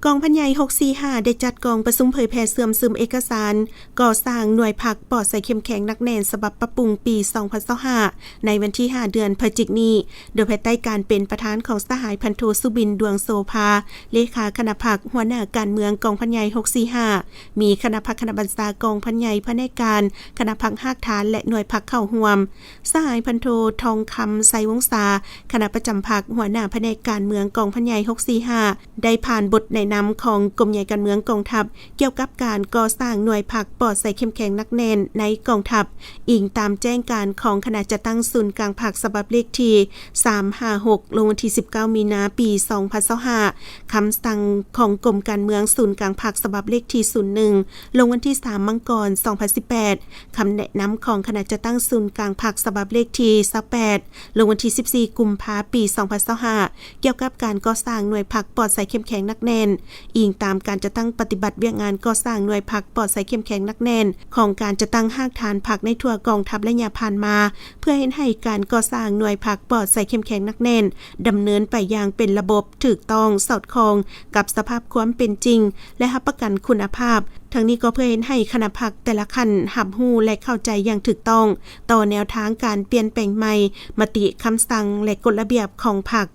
ກອງພັນໃຫຍ່ຫົກສີ່ຫ້າ ໄດ້ຈັດກອງປະຊຸມເຜີຍແຜ່ເຊື່ອມຊຶມເອກະສານກໍ່ສ້າງໜ່ວຍພັກປອດໃສເຂັ້ມແຂງໜັກແໜ້ນ ສະບັບປັບປຸງປີສອງພັນຊາວຫ້າ ໃນວັນທີຫ້າ ເດືອນພະຈິກນີ້ ໂດຍພາຍໃຕ້ການເປັນປະທານຂອງສະຫາຍພັນໂທ ສຸບິນ ດວງໂສພາ ເລຂາຄະນະພັກ, ຫົວໜ້າການເມືອງກອງພັນໃຫຍ່ຫົກສີ່ຫ້າ, ມີຄະນະພັກຄະນະບັນຊາກອງພັນໃຫຍ່, ພະແນກການ, ຄະນະພັກຮາກຖານ ແລະ ໜ່ວຍພັກເຂົ້າຮ່ວມ. ສະຫາຍພັນໂທ ທອງຄຳ ໄຊວົງສາ, ຄະນະປະຈຳພັກ, ຫົວໜ້າພະແນກການເມືອງກອງພັນໃຫຍ່ຫົກສີ່ຫ້າ ໄດ້ຜ່ານບົດແນະນຳຂອງກົມໃຫຍ່ການເມືອງກອງທັບ ກ່ຽວກັບການກໍ່ສ້າງໜ່ວຍພັກປອດໃສເຂັ້ມແຂງໜັກແໜ້ນໃນກອງທັບ, ອີງຕາມແຈ້ງການຂອງຄະນະຈັດຕັ້ງສູນກາງພັກ ສະບັບເລກທີສາມຫ້າຫົກ ລົງວັນທີສິບເກົ້າ ມີນາ ປີສອງພັນຊາວຫ້າ, ຄຳສັ່ງຂອງກົມການເມືອງສູນກາງພັກ ສະບັບເລກທີສູນໜຶ່ງ ລົງວັນທີສາມ ມັງກອນ ສອງພັນສິບແປດ, ຄຳແນະນຳຂອງຄະນະຈັດຕັ້ງສູນກາງພັກ ສະບັບເລກທີຊາວແປດ ລົງວັນທີສິບສີ່ ກຸມພາ ປີສອງພັນຊາວຫ້າ ກ່ຽວກັບການກໍ່ສ້າງໜ່ວຍພັກປອດໃສເຂັ້ມແຂງໜັກແໜ້ນ, ອີງຕາມການຈັດຕັ້ງປະຕິບັດວຽກງານກໍ່ສ້າງໜ່ວຍພັກປອດໃສເຂັ້ມແຂງໜັກແໜ້ນ ຂອງການຈັດຕັ້ງຮາກຖານພັກໃນທົ່ວກອງທັບໄລຍະຜ່ານມາ, ເພື່ອເຮັດໃຫ້ການກໍ່ສ້າງໜ່ວຍພັກປອດໃສເຂັ້ມແຂງໜັກແໜ້ນ ດຳເນີນໄປຢ່າງເປັນລະບົບ, ຖືກຕ້ອງ, ສອດຄ່ອງກັບສະພາບຄວາມເປັນຈິງ ແລະ ຮັບປະກັນຄຸນນະພາບ. ທັງນີ້ກໍເພື່ອເຮັດໃຫ້ຄະນະພັກແຕ່ລະຂັ້ນຮັບຮູ້ ແລະ ເຂົ້າໃຈຢ່າງຖືກຕ້ອງຕໍ່ແນວທາງການປ່ຽນແປງໃໝ່, ມະຕິ, ຄຳສັ່ງ ແລະ ກົດລະບຽບຂອງພັກ